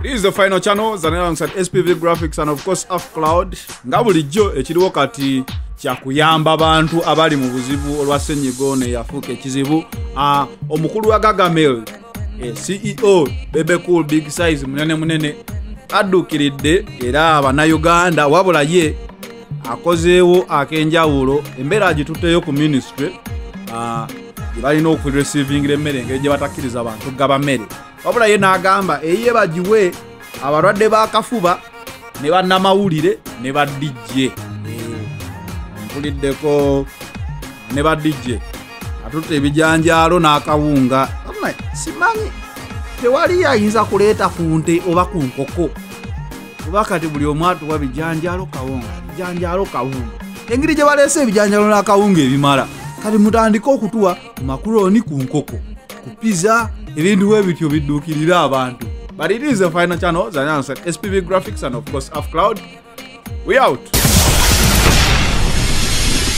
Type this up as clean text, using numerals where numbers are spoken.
It is the final channel Zanela alongside SPV Graphics and of course AfCloud. Nga bulijjo ekiriwo kati kyakuyamba bantu abali mu buzibu olwa ssenyiga ono eyafuuka ekizibu. Omukulu wa Gagamel, CEO Bebe Cool Big Size munene munene adduukiridde era abannayuganda, wabula ye akozeewo ak'enjawulo. Embeera agitutteyo ku ministry gye balina okureceivingira emmere engeri gye batakkiriza bantu kugaba mmere, wabula ye n'agamba eyiye bagiwe abalwadde b'akafuba ne bannamawulire ne ba DJ. Mpuliddeko ne ba DJ atutte ebijanjaalo n'akawunga. Simanyi tewali ayinza kuleeta ku nte oba ku nkoko, kuba kati buli omu atuwa bijanjaalo kawunga, bijanjaalo kawunga. Engeri gye baleese ebijanjaalo n'akawunga ebimala, kati mutandike okutuwa ku makuloni, ku nkoko, ku pizza, ebintu bwe bityo bidduukirire abantu. But it is the final channel, Zanyan SPV Graphics and of course AfCloud. We out.